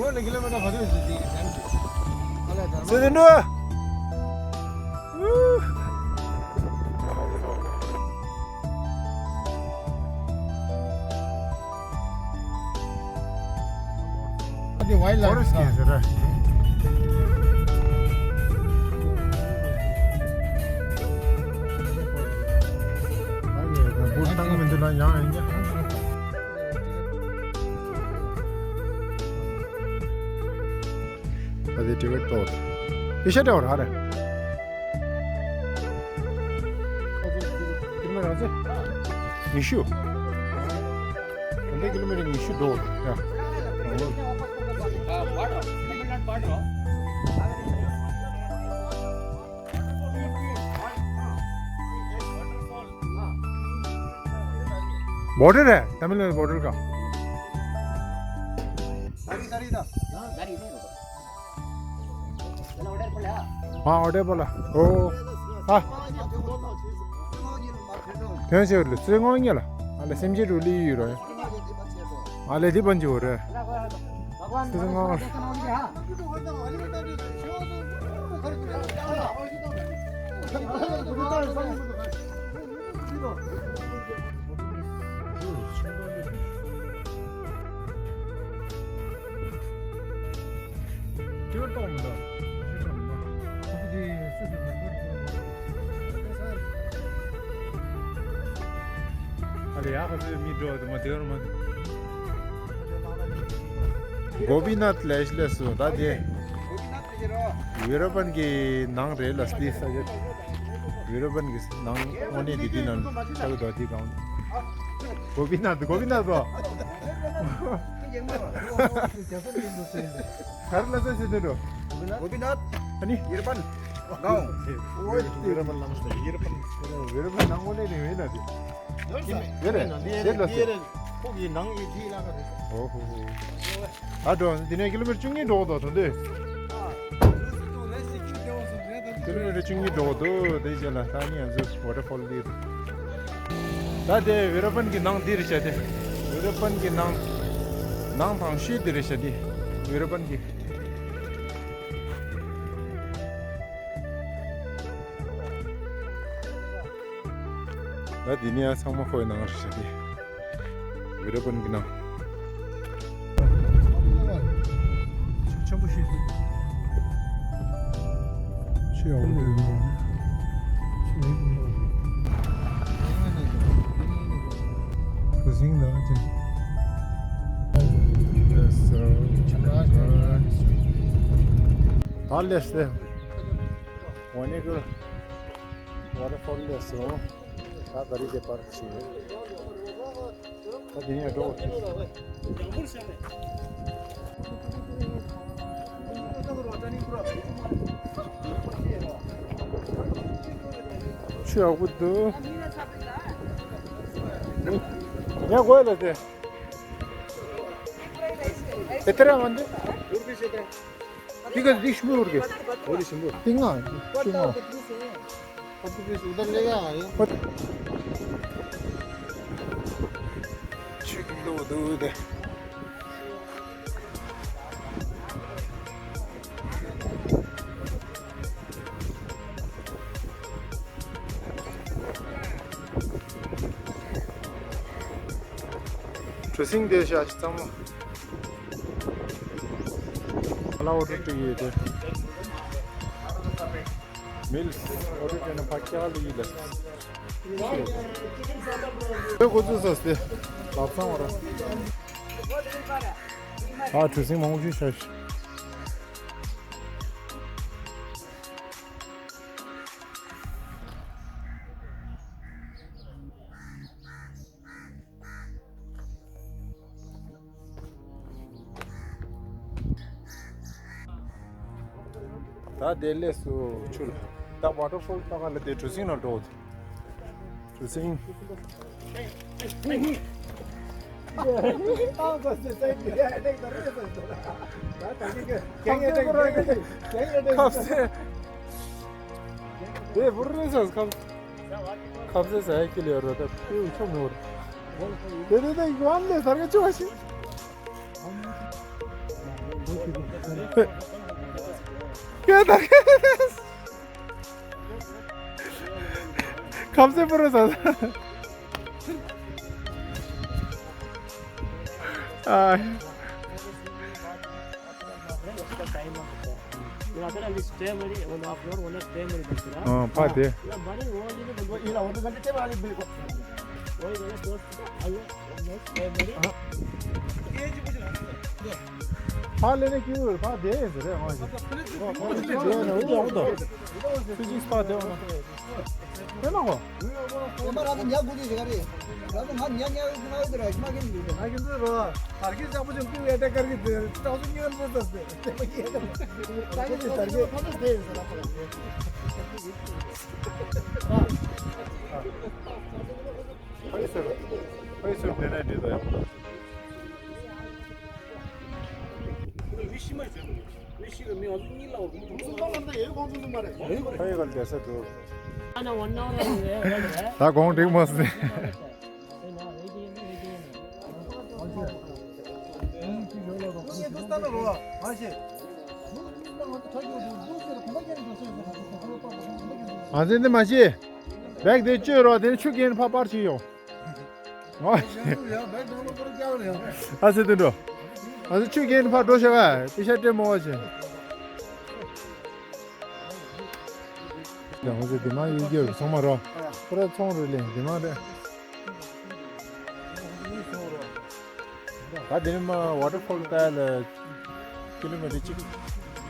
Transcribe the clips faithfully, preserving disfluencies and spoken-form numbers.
ངོས་ལ་ཀི་ལོ་མི་ཊར་ག་ཚོད་ཞིག་ཅིག་ཟེར་ན། ཨ་ལས་དར་མ། སེ་དེ་འགྲོ། འདི་ཝའིལ་ལ་ཕོ་རེ་སི་ཊི་ཟེར་ར། ཨ་ནི་བུ་བཏང་མི་འདུག་ན་ཡང་ཡིན་ཀྱང་། ཨ་དེ་ཏི་ཀེ་ཊི་ཏོག་ཏི་ཤ་ཏེ་བར་ཧ་རེ། ཀི་ལོ་མི་ཊར་རང་ཚེ་ཉི་ཤུ། འདི་ཀི་ལོ་མི་ཊར་ཉི་ཤུ་འགྲོ་ཡ། བོ་ཌར་རེད། ཏ་མིལ་ནཱ་ཌུ་བོ་ཌར་ག། ཨ་ཨོ་ཌེ་པ་ལ། ཨོ། ཨ། དོན་ཆེ་ལ་ཚེ་སྔོན་ཉེ་ལ། ཨ་ལ་སེམས་ཅན་རུ་ལི་ཡུ་རོ། ཨ་ལ་དི་པན་ཅི་འོ་རེ། ཚེ་སྔོན། ཨ་ལེ་ཡ་ཁ་ཚོད་མི་འགྲོ་དུ་མ་དེ་བར་མ། གོ་པི་ནཱཐ་ལེ་ཤ་ལེ་སུ་ད་དེ། ཡུ་རོ་པན་གྱི་ནང་རེད་ལ་སྟི་ས་ཡོད། ཡུ་རོ་པན་གྱི་ནང་དངོས་གནས་ཀྱི་འདི་ནང་ཆགས་འདུག་འདི་གང་། གོ་པི་ནཱཐ་གོ་པི་ནཱཐ་བོ། གར་ལ་ས་ཟེར་དུ་འགྲོ། གོ་པི་ནཱཐ། ཨ་ནི། ཡུ་རོ་པན། གང་། ཡུ་རོ་པན་ལ་མ་ཟེར་ཡུ་རོ་པན། ཡུ་རོ་པན་ནང་དངོས་གནས་ནས་ཡོད་ན་དེ། ཡོད་རེད། ཡོད་རེད། ཁོ་གི་ནང་གི་དེ་ལ་ག་རེད། ཨོ་ཧོ་ཧོ། ཨ་འགྲོ། འདི་ནས་ཀི་ལོ་མི་ཊར་བཅུ་གཉིས་འགྲོ་འདུག་དོན་དུ། ཀི་ལོ་མི་ཊར་བཅུ་གཉིས་འགྲོ་འདུག་དེ་རྗེས་ལ་ད་ནི་ང་ཚོ་ཝ་ཊར་ཕོལ་འདི། ད་དེ་ཝི་ར་པན་གྱི་ནང་འདི་རེད་ཤག་དེ། ཝི་ར་པན་གྱི་ནང་། ནང་ཐང་ཤེས་འདི་རེད་ཤག་དེ། ཝི་ར་པན་གྱི། ད་འདི་ནས་ཚང་མ་ཁོའི་ནང་རེད་ཤག་དེ། ཝི་ར་པན་གྱི་ནང་། ཆེན་པོ་ཞིག་ཆེ་ཡག་པོ་འདུག་གྲུ་གཟིངས་ལ་ཅན། ད་ལས་ཏེ། ཝ་ནི་གུ་ཝ་ཊར་ཕོལ་ལས་སོང་། ད་ག་རི་དེ་པར་ཕྱིན། ད་དེ་ནས་འགྲོ། ཆུ་ཡག་པོ་འདུག་ཉ་གོ་ལ་དེ། དེ་ལྟར་མ་འདུག་འདི་ག་འདི་ཞིམ་པོ་རེད། འོ་འདི་ཞིམ་པོ། འདི་ང་ཞིམ་ང་། ཨ་ཏི་ཀིས་ཨུ་དར་ལེ་ག་ཡ། ཧོ། ཆུ་གི་ལོ་དུ་དེ། གྲུ་གཟིངས་དེ་བཞག་ཅིག་གཙང་མ། ལ་འོ་ཏོ་ཏོ་ཡོད་དེ། མིལ་འོ་ཏོ་ཏོ་ན་ཕ་ཀྱག་ལ་ཡིད་ལ། ཁོས་ཁོ་ཚོ་ས་སྟེ་ལབ་ཚང་བ་ར། ཨ་གྲུ་གཟིངས་མང་པོ་ཞིག་བཞག་ཤག་ད་དེ་ལས་སུ་ཆུ་ལ། ད་ཝ་ཊར་ཕོལ་ལྟ་ག་ལ་དེ་གྲུ་གཟིངས་ནང་འགྲོ། གྲུ་གཟིངས། ཁ་ཟས། དེ་བུར་རེ་ཟ་ཁ། ཁ་ཟས་ཟ་ཡ་ཁྱི་ལ་ཡོད་རེད་ད་དེ་ཆོ་མི་བོར། དེ་དེ་དེ་ཡོང་ལས་ཟ་ག་ཆོ་བ་ཞིག་ཁྱེད་ད་ཁམས་སེ་པོ་རོ་ས། ཨ། ཕ་དེ། ཕ་ལེ་ནས་ཀྱི་ཕ་དེ་ཟེར་རེད། ཨོ་ཡ། ཨོ་ད། ཨོ་ད། ཨོ་ད། ཨོ་ད། ཨོ་ད། དཔེ་མ་གོ། ཨེ་མ་ར་ཏི་ཉ་གུ་ཅི་ཞིག་ག་རེ། ར་ཏི་ང་ཉ་ཉ་ཡོད་ཀྱི་ན་ཡོད་ཀྱི་ར་ཞི་མ་གི་མི་འདུག་ང་གི་འདུག་རོ། དར་གི་ཅག་པོ་ཅིག་ཀུ་ཡ་ཏེ་ཀར་གི་དེ་ཏྲག་སུ་ཉོན་པོ་ཙམ་ཟེར། ཏེ་མ་ཡེ་ད། ད་གི་དེ་དར་གི་ཕ་ཏི་དེ་ཡིན་ཟེར་ལ་ཁོ་ར་ཏེ། ཨ་ཨ། ཕ་ཡི་ཟེར། ཕ་ཡི་ཟེར་དེ་ནས་འདི་ད་ཡོང་། ད་གོང་འགྲིག་མ་སོང་། ང་ཚོ་འདི་མ་ཤེས། བེག་དེ་བཅོས་རོགས། དེ་ནི་ཆུ་རྐྱེན་ཕར་པར་བྱེད་ཡོང་། ཨ་ཙི་དེ་འགྲོ། ཨ་ཙི་ཆུ་རྐྱེན་ཕར་འགྲོ་ཤག་ག་པི་ཤ་སྤྲད་མོ་བ་བྱེད། ཡང་ཨ་ཙི་དེ་མ་ཡོད་རྒྱུ་ཚང་མ་རོ། ཁོ་ར་ཚོང་རུ་ལེན་དེ་མ་རེད། ད་དེ་ནི་མ་ཝ་ཊར་ཕོལ་ལྟ་ལ་ཀི་ལོ་མི་ཊར་གཅིག་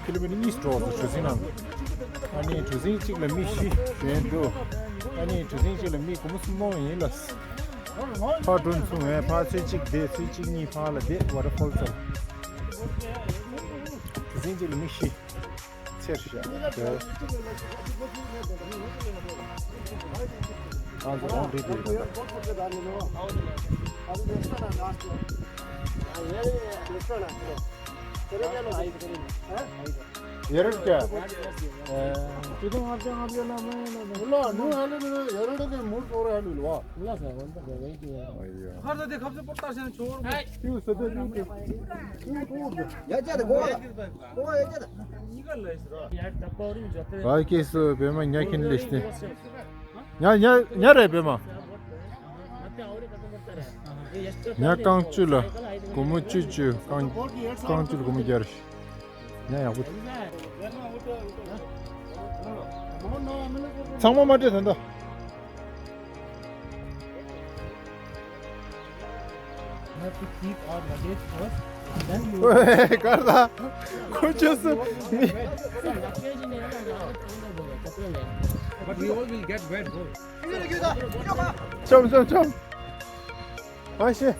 ཀི་ལོ་མི་ཊར་གཉིས་འགྲོ་སོང་གྲུ་གཟིངས་ནང་། ཨ་ནི་གྲུ་གཟིངས་གཅིག་ལ་མི་བཞི་ཡོད་འདུག་ཨ་ནི་གྲུ་གཟིངས་གཅིག་ལ་མི་སྒོར་མོ་སུམ་སྟོང་ཡིན་ལ། ཕར་འགྲོ་སོང་བས་ཕར་ཚོད་གཅིག་བསྡད། ཚོད་གཅིག་གཉིས་ཕར་ལ་བསྡད། ཝ་ཊར་ཕོལ་ཚོ། གྲུ་གཟིངས་གཅིག་ལ་མི་བཞི། ཚེར་ཤག་ཨང་ཚོ་གོང་འདྲི་དེ། ཡ་རབས་ཀྱི། ཅི་དང་ང་ཚོ་ང་ཚོ་ལ་མ་ཡིན་ལ་ནུ་ཧ་ལེ་ནུ་ཡ་རབས་ཀྱི་མུར་ཐོར་ཧ་ལུ་ལ་ཝ། ལ་ས་ཝན་ད་ག་ཝེ་ཀི་ཡ། ཧར་ད་དེ་ཁབ་ཚེ་པོ་ཏར་ཤན་ཆོར། ཏུ་སོ་ཏེ་ཏུ་ཏུ་ཏུ་ཏུ། ཡ་ཅ་དེ་གོ། གོ་ཡ་ཅ་དེ། ཨ་ཀེ་སུ་བེ་མ་ཉ་ཁིན་ལེ་སྟེ། ཉ་ཉ་ཉ་རེད་བེ་མ། ཉ་རྐང་བཅུ་ལ་སྒོར་མོ་བཅུ་བཅུ། རྐང་རྐང་བཅུ་ལ་སྒོར་མོ་བརྒྱ་རེད། ཉ་ཡག་པོ། ཚང་མ་མ་སྤྲད་ད་ལྟ། You have to keep our luggage first, then you will ཀར་ད། ཁོ་ཆོས་སུ་མི། But we all will get wet, bro. ཆོམ་ཆོམ་ཆོམ། ཨ་ཤེ།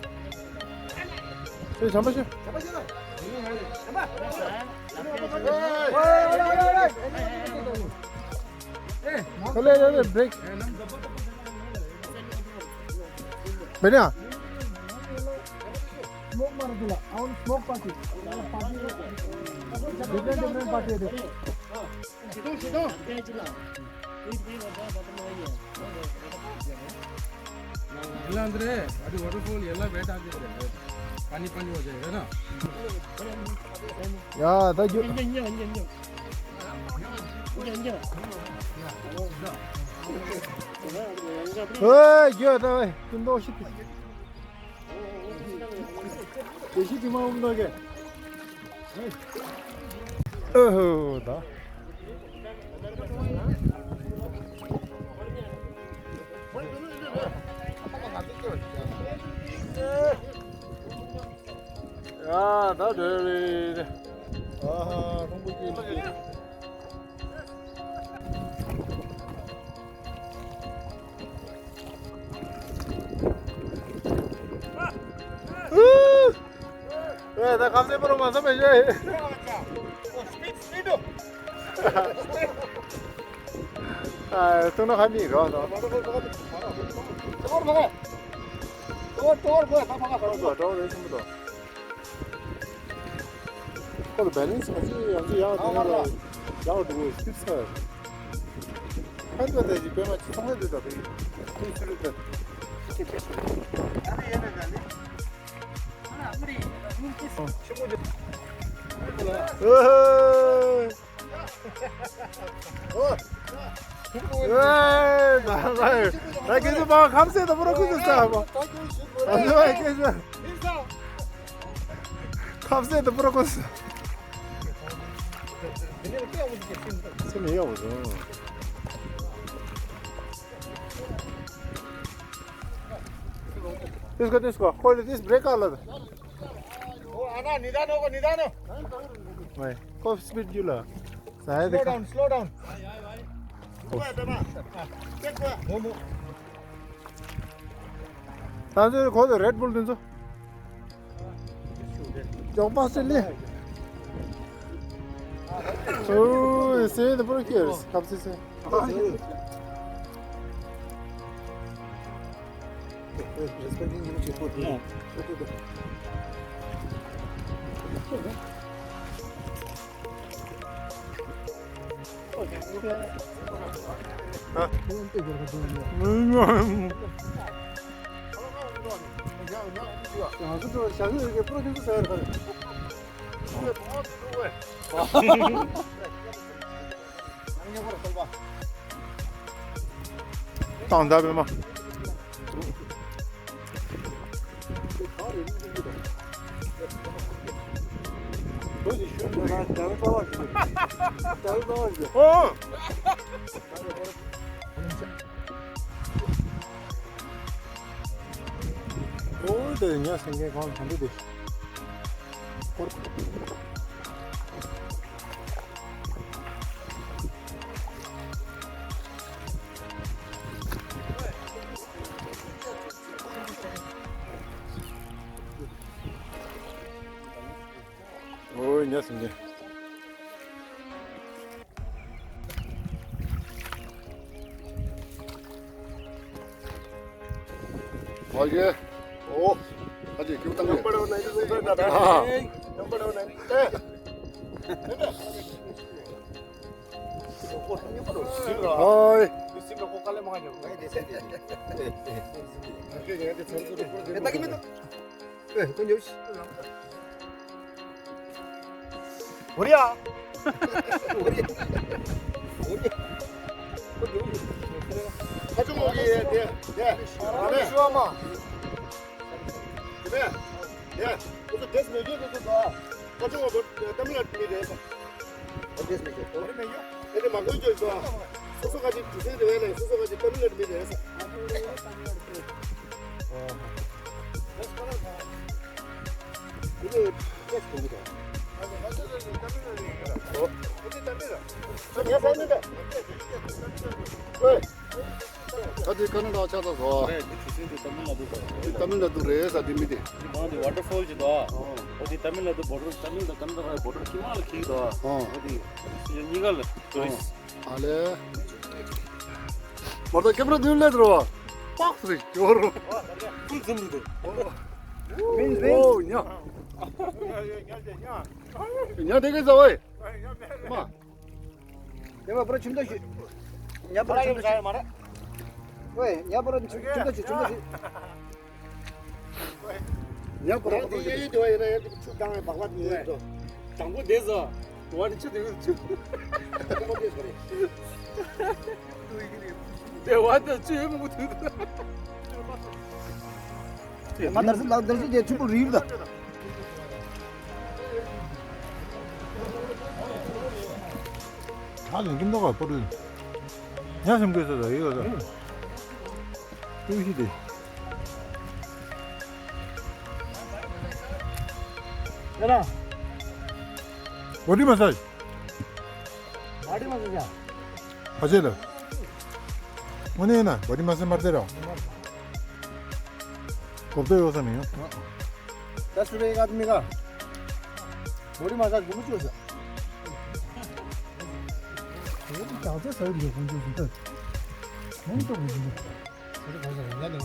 ཤེ་ཆམ་པ་ཤེ། ཁ་ལེ་ལེ་ལེ་བྲེག་བེ་ནི་ཡ། Smoke party la, I want smoke party. Party, different different party. पानी पानी हो जाएगा ना। ཡ་ད་རྒྱུ། ཨེ་རྒྱུ་ད་ཀུན་ཏོག་ཤི། དེ་ཤི་དེ་མ་འོང་ནོ་གེ། ཨོ་ཧོ་ད། ཡ་ད་འདྲ་རེད། ཨ་ཧ་ཁོང་པོ་སྐྱེས། ཨེ་ད་ཁམས་སེ་པོ་རོ་མ་བསམ་པའི་ཞེ། ཨ་ཐུང་ན་ཁ་མི་རོ་ད། ཁོ་ལ་བེ་ལེན་སི་མ་ཅི་ཡང་ཅི་ཡང་དེ་ནས་ཡང་འགྲོ་སྐྱིད་ས། ཕན་པ་དེ་ཅི་པད་མ་ཅི་ཚང་མ་འདི་ད་བེ་ཁུལ་སུ་རུ་ད། ཨ་ནི་ཡེ་ནས་ད་ནི། ཨ་ནི་ཨ་མ་རི་ཆེན་པོ་དེ། ཨེ། ཨེ། ད་ད་ད་ཁྱེད་ཚོ་མ་ཁམས་སེ་ད་པུ་ར་ཁུ་ཚོ་ས་མ། ཨ་ནི་བ་ཁྱེད་ཚོ་ཁམས་སེ་ད་པུ་ར་ཁུ་ཚོ་ས། སེམས་ཡག་པོ་བྱུང་། དེ་སྐོར་དེ་སྐོར་ཁོ་ལ་དེ་སྦྲེག་ག་ལ། ओ आना निदान हो निदान हो। भाई को स्पीड जुला। शायद स्लो डाउन स्लो डाउन। तांजो को तो रेड बुल दिन सो। जोंग पास ले। ओ से द प्रो केयर्स कब से से। ཏང་ད་བེ་མ། ཨོ། ཨོ་དེ་ཉ་སེང་གེ་གང་ལ་ཐམ་པི་དེ། ཨོ་ཉ་སེང་གེ། ཨོ། ཨ་ཅེ་ཁྱོད་བཏང་ཡོད། ཨོའི། ཨོ་རི་ཡ། ཨོ་རི་ཡ། ཁ་ཆུང་མོ་གི་དེ་དེ་ར་ལེ་ཤུ་བ་མ། དེ་ནས་དེ་ཁོ་ཚོ་ཌེ་སི་མེ་ཇར་ཁོ་ཚོ་ད་ཁ་ཆུང་མོ་ཏ་མིལ་ནཱ་ཌུ་མི་རེད། ཨོ་ཌེ་སི་མེ་ཇར་ཨོ་རི་མེ་ཇར། དེ་ནས་མ་ཁོའི་ཇོ་ཡི་ད་སོ་སོ་ཁ་ཅིག་ཇུ་སེ་རེ་བས་ལ་སོ་སོ་ཁ་ཅིག་ཏ་མིལ་ནཱ་ཌུ་མི་རེད། ད་དེ་ཀ་ན་ཌ་ཆགས་ཚར་སོང་། རེད། དེ་ཆུ་ཚོད་དེ་ཏ་མིལ་ནཱ་ཌུ་ཟེར། དེ་ཏ་མིལ་ནཱ་ཌུ་རེད་ཟེར་དེ་མི་དེ། དེ་གང་དེ་ཝ་ཊར་ཕོལ་ཅིག་འདུག་ཨོ། དེ་ཏ་མིལ་ནཱ་ཌུ་བོར་ཌར་ཏ་མིལ་དང་ཀར་ནཱ་ཊ་ཀའི་བོར་ཌར་དཀྱིལ་མ་ལ་འཁེལ་འདུག་ཨོ། དེ་གཉིས་ཀ་ལ་ཊུ་རི་སི་ཊི། ཨ་ལེ། མར་ད་ཀེམ་ར་དུས་ལས་དུ་རོ། པགས་རེ་ཡོ་རོ། ཕུལ་ཛུམ་དུ། ཨོ་ཉ། ཉ་དེ་ག་ཟ་བའི། མ། ཉ་པ་པར་ཁྱིམ་ཐོག་ཞུ། ཉ་པར་ཁྱིམ་ཐོག་ཞུ། ཝེ་ཉ་པར་ཁྱིམ་ཐོག་ཞུ་ཁྱིམ་ཐོག་ཞུ། ཉ་པར་ཁྱིམ་ཐོག་ཞུ། དང་པོ་དེ་ཟ། ཝ་ནི་ཆུ་དེ་ཆུ། དེ་ཝ་དེ་ཆུ་མུ་དུ། ང་དར་སི་ལག་དར་སི་དེ་ཆུ་པོ་རིལ་ད། ཁ་ལིང་ཀིན་ཏོག་པོ་རུ། ཉ་སེམས་ཀྱི་ས་ས་ཡོད་ས། ཀུན་ཤི་དེ། ཡ་ན། ཝ་ཌི་མ་སཱཇ། ཨ་ཅེ་ལ། དངོས་གནས་ན་བོ་ཌི་མ་སཱཇ་མར་དེ་རང་། གོབ་ཏོ་ཡོད་ས་མི་ཡོང་། ད་སུ་རེ་ག་མི་ག་བོ་ཌི་མ་སཱཇ་གོ་མི་ཆོད་ས། ཡོད་ཀྱང་ཚེ་ས་ཡོད་ཀྱི་ཁོང་ཚོ་ཟིན་ཐབས། ཁོང་ཚོ་གི་ཟིན་ཐབས།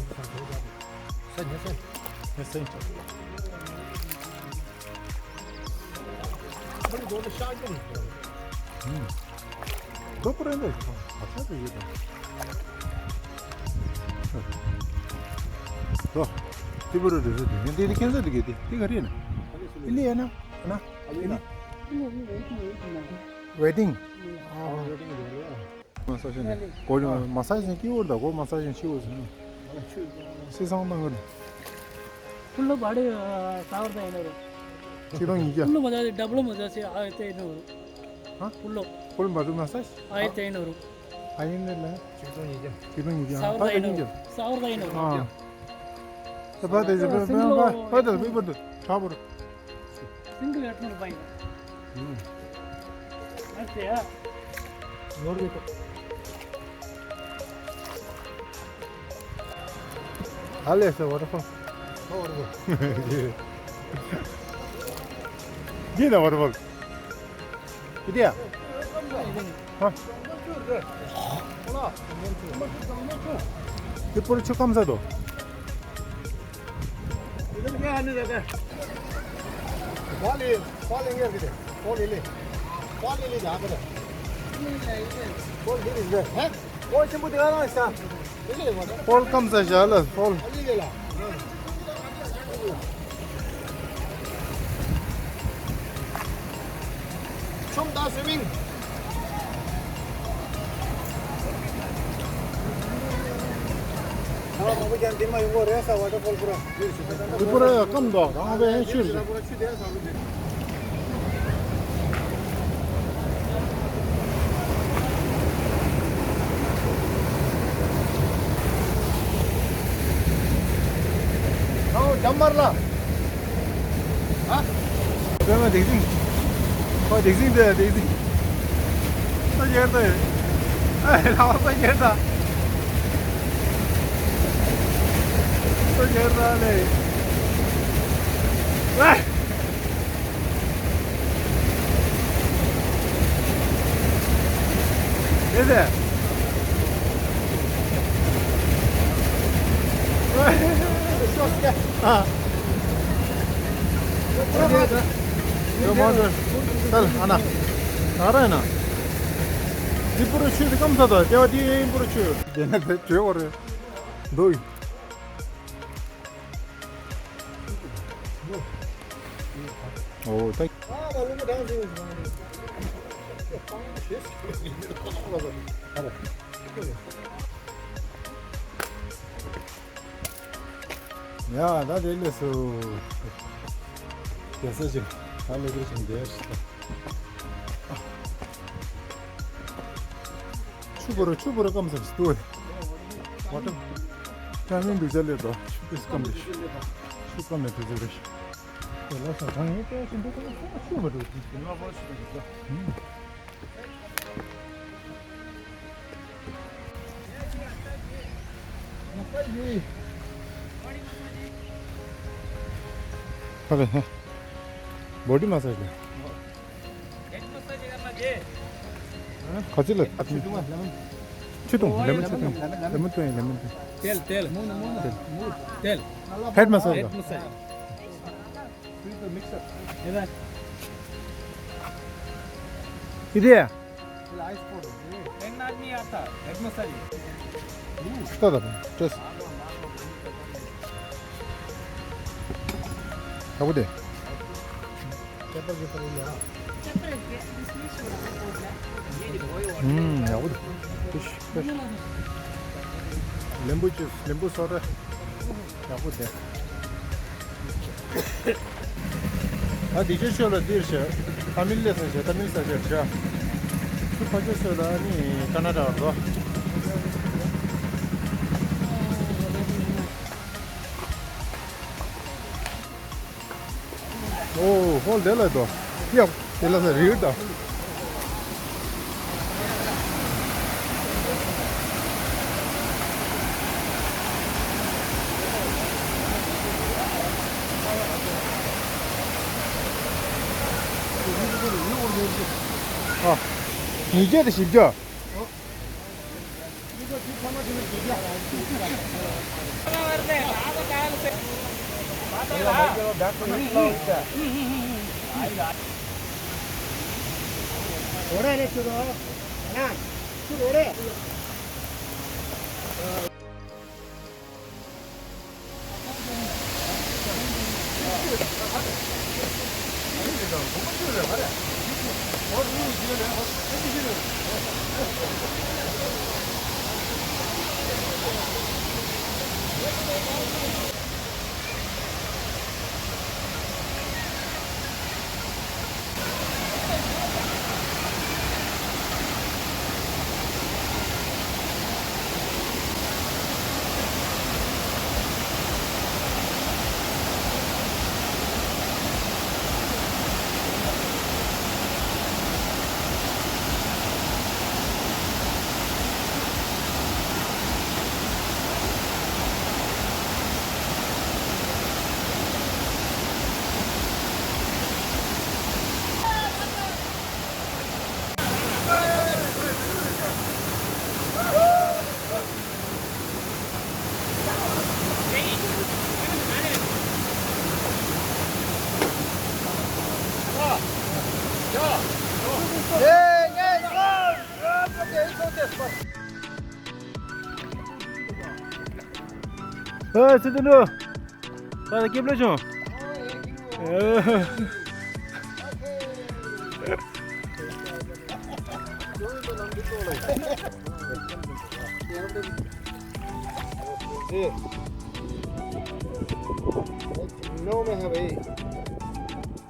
Waiting. हाँ, waiting है। मासाज नहीं। कोई मासाज नहीं की और दा, कोई मासाज नहीं की और। सीधा होता है। फुल्लो भाडे, अ, सावर दा इनरो। सीधा नहीं क्या? फुल्लो मजा, डबल मजा से आए थे इनरो। हाँ? फुल्लो। फुल मजा मासाज? आए थे इनरो। आए नहीं ले। सीधा नहीं क्या? सीधा नहीं क्या? सावर दा इनरो। सावर दा इनरो। हाँ। तो बात है, बात है, बात है, बात है। हाँ, बोलो। सिंगल एट नूर बाई। हम्म। अच्छा यार। नूर भी तो। हाले से waterfall। ये। ये ना waterfall। किती आहे? हां. ते पुढे चुकाम जातो. Welcome, Sajala. Paul. Chum da swimming. Tripura ya kam da, kang be chur. Jammarla. Ha? Dama diksin. Ko diksin de diksin. To yer de. Ai, la to yer da. To yer da le. Ai. Neyse. Ha. Tamam. Gel ana. Ara ana. Dipuru şu kam sada. Dewa di puru şu. Dene de çöre. Doy. Oh, thank. ཡ་ད་དེ་ལས་སུ། རྒྱལ་ས་ཅིག་ད་ལས་དེ་ཅིག་འདེར། ཆུ་བོ་རུ་ཆུ་བོ་རུ་སྐམ་ས་སྟོད། ཝ་ཊར། ཁྱ་མིན་འདུག་ཅ་ལེ་དོ་ཆུ་དེ་སྐམ་རེད། ཆུ་སྐམ་ནས་དུས་ཚོད་རེད། དེ་ལ་ས་གང་ཡིན་ཏེ་ཞིག་འདུག་ཁ་ན་ཆུ་བོ་རུ། अरे हाँ। Body massage है। Head massage करना जे। खसी लग। छुटू, लेमन छुटू। लेमन तो है, लेमन तो। तेल, तेल। तेल। हेड मसाज हेड का। मसाज। इधर। ཡག་པོ་དེ། ཡག་པོ་དེ། ལེམ་བུ་ཅུས། ལེམ་བུ་སོ་ཌ། ཡག་པོ་དེ། ད་འདི་ཆོས་ཤོད་ལ་འདིར་ཤོད། ཏ་མིལ་ལས་ས་ཤོད། ཏ་མིལ་ས་ཤོད་འདྲ། ཚུར་ཕ་ཆོས་ཤོད་ལ་ནི་ཀ་ན་ཌ་བར་དོ། ཨོ་ཧོལ་དེ་ལ་དོ། ཡ། དེ་ལ་ས་རིར་དོ། ཨ། ཉིས་བརྒྱ་དང་བཞི་བརྒྱ། ཨེ། ཚེ་བརྟན་འགྲོ། ད་ལྟ་སྐྱིད་པོ་བྱུང་། ཨེ། नो में है भाई।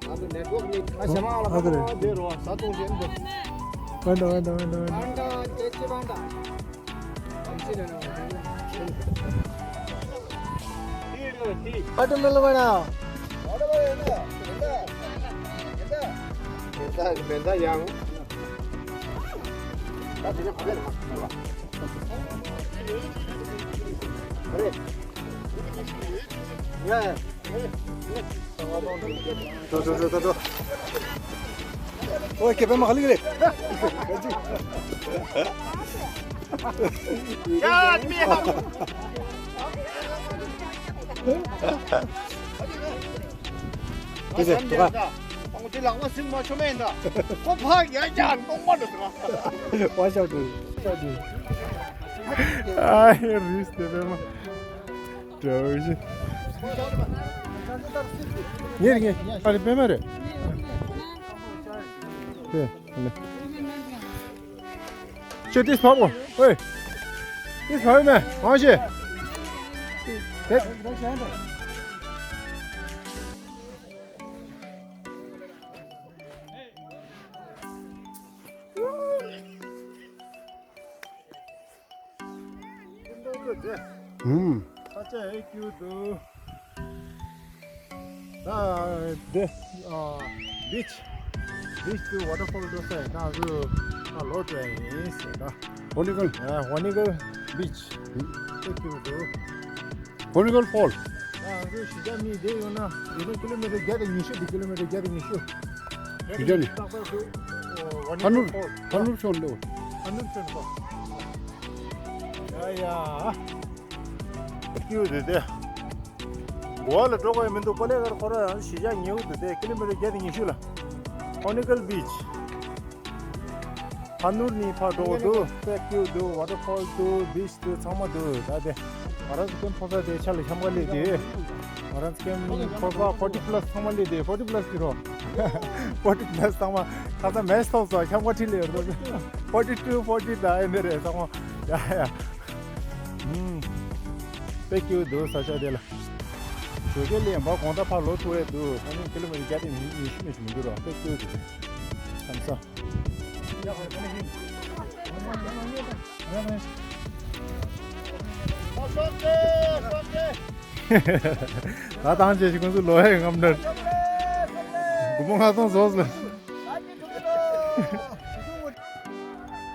हाँ, तो नेटवर्क नहीं। अच्छा, मां वाला अगर दे रो, सातों से अंदर। वेंडो, वेंडो, वेंडो, वेंडो। बांडा, चेची बांडा। पाटो मिल बना। अरे। या, या। 저, 저, 저, 저, 저. 어, 이렇게 뱀아, 갈리기래. 야, 미안. 그지? 어, 제 락마 신 맞추면 다. 곱하기 야, 야, 똥 맞아. 와이셔도. 아, 리스트 뱀아. ངེས་ངེས། ཨ་རེ་པད་མ་རེད། དེ་ལེ། ཁྱོད་ཏིས་བབ་གོ། ཨོའི། ཏིས་བབ་མེད་གང་ཞེ། དེ། ཧུམ། ས་ཆ་ཧེ་ཀྱུ་འདུག་ད་དེ། ཨ། བིཆ། བིཆ་དུ་ཝ་ཊར་ཕོལ་འགྲོ་ས་ཡིན་ན་ཟུ། ཨ། ལོ་འགྲོ་ཡ་ཡིན་ཟེར་ན། ཧོ་ནི་གལ། ཨ། ཧོ་ནི་གལ་བིཆ། ཧུམ། ཧེ་ཀྱུ་འདུག་ཧོ་ནི་གལ་ཕོལ། ང་ཚོའི་གཞིས་ཆགས་མི་བསྡད་ཡོད་ན་ཡོད་ན་ཀི་ལོ་མི་ཊར་བརྒྱ་དང་ཉི་ཤུ་དེ། ཀི་ལོ་མི་ཊར་བརྒྱ་དང་ཉི་ཤུ། གཞིས་ཆགས་ནས། ལྷག་པར་དུ་ཧ་ནུར། ཧ་ནུར་ཕྱོགས་འདུག་ཧ་ནུར་ཕྱོགས་འདུག་ཡ་ཡ། ཀིའུ་དེ་དེ། གོ་བ་ལ་འགྲོ་དགོས་ཡ་མི་འདུག་པ་ལས་ཀར་ཁོ་ར་གཞིས་ཆགས་ཉེ་བོ་དེ་དེ་ཀི་ལོ་མི་ཊར་བརྒྱ་དང་ཉི་ཤུ་ལ། ཧོ་ནི་གལ་བིཆ། ཧ་ནུར་ནི་ཕར་འགྲོ་འདུག་ཧེ་ཀྱུ་འདུག་ཝ་ཊར་ཕོལ་འདུག་བིཆ་འདུག་ཚང་མ་འདུག་ད་དེ། ང་རང་ཚོ་ཀེམ་ཕོ་ས་དེ་ཆ་ལ་འཆམ་ག་སླེབས་ཏེ། ང་རང་ཚོ་ཀེམ་ཕོ་ས་ཕོར་ཊི་པ་ལ་སི་ཚང་མ་སླེབས་ཏེ། ཕོར་ཊི་པ་ལ་སི་ཀྱི་རོ། ཕོར་ཊི་པ་ལ་སི་ཚང་མ་ཁ་སང་མེ་སི་ཐོབ་སོང་འཆམ་ག་ཁྲིད་ལེ་རོ། ཕོར་ཊི་ཊུ་ཕོར་ཊི་ད་ཨེ་འདི་རེད་ཚང་མ། ཡ་ཡ། ཧུམ། ཧེ་ཀྱུ་འདུག་ས་ཆ་དེ་ལ། ཞོགས་ཀས་སླེབས་ཡིན་པ་དགོང་དག་ཕར་ལོག་ཐུབ་ཡས་འདུག་ཁོ་ནི་ཀི་ལོ་མི་ཊར་བརྒྱ་དང་ཉི་ཤུ་ནས་ཞུ་མི་འདུག་རོ། ཧེ་ཀྱུ་འདུག་ཁམས་སང་། ད་ཐང་ཆད་ཞིག་ཁོང་ཚོ་ལོ་ཡ་ངམ་འདྲ། སྒོར་མོ་ལྔ་སྟོང་བཟོས་སོང་།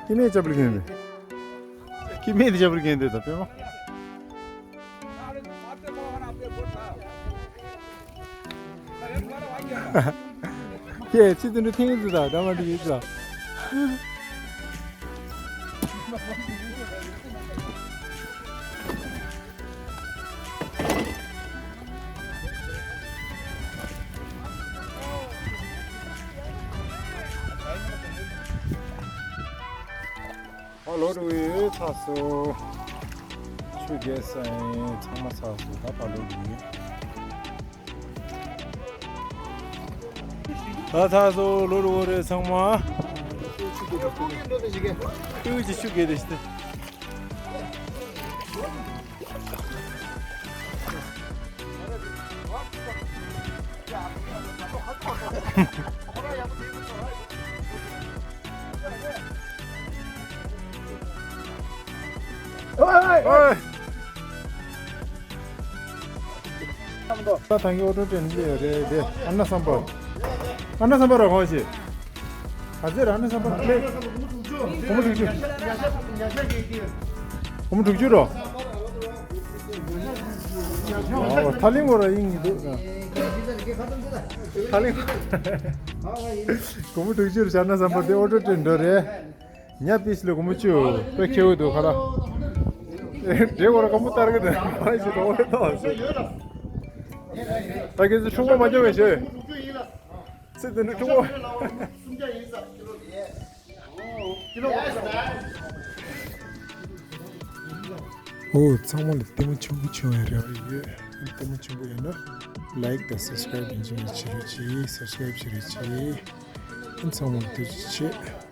ཁྱི་མེད་ཅབ་ལི་གན་དེ། ཁྱི་མེད་དེ་ཅབ་ལི་གན་དེ་ད་པད་མ། ཁྱེད་ཚིག་དེ་འདྲ་ཐེངས་ཡིན་ཙི་ད་ད་མ་འདི་ཡིན་ཙི། ཕར་ལོག་འགྲོ་གི་ཡོད། ཚར་སོང་། ཆུ་རྐྱལ་ས་ཡིན། ཚང་མ་ཚར་སོང་། ད་ཕར་ལོག་འགྲོ་གི་ཡོད། ད་ཐག་སོ་ལོ་རུ་བོ་རེ་ཚང་མ། ཏུ་ཅི་ཤུ་གེ་དེ་ཤི། ཨོ། ད་ཐང་གི་ཨོ་ཏོ་ཏྲེན་ལེ་རེད་དེ། ཨ་ན་སམ་པ། ཨ་ན་སམ་པ་ར་གོང་ཞེ། ཨ་ཟེར་ཨ་ན་སམ་པ་ལེ། སྒོར་མོ་དྲུག་ཅུ། སྒོར་མོ་དྲུག་ཅུ་རོ། ཨོ་ཐ་ལིང་བོ་ར་ཡིན་གྱི་འདུག་ཐ་ལིང་། སྒོར་མོ་དྲུག་ཅུ་རོ། ཨ་ན་སམ་པ་དེ་ཨོ་ཏོ་ཏྲེན་འགྲོ་རེད། ཉ་པིས་ལ་སྒོར་མོ་བཅུ་དཔེ་ཁེའུ་འདུག་ཁ་ལ། འདྲེ་བོ་ར་སྒོར་མོ་ལྟར་གི་འདུག་ཨ་ཞིག་རོ་ལེ་ཏོ་ཟེར། ད་གི་ཚོ་ཆུང་མ་མ་འཇོག་བའི་ཞོས། ཚེ་འདི་འདྲ་ཆུང་མ། ཨོ་ཚང་མ་ལ་ལྟད་མོ་ཆེན་པོ་བྱུང་བའི་རེ་བ་ཡོད། ལྟད་མོ་ཆེན་པོ་ཡོད་ན་ལའིཀ་དང་སབ་སི་ཀ་རའིབ་དང་འཇུ་ལ་བྱེད་རོགས་གྱིས། སབ་སི་ཀ་རའིབ་བྱེད་རོགས་གྱིས། ཚང་མ་ལ་ཐུགས་རྗེ་ཆེ།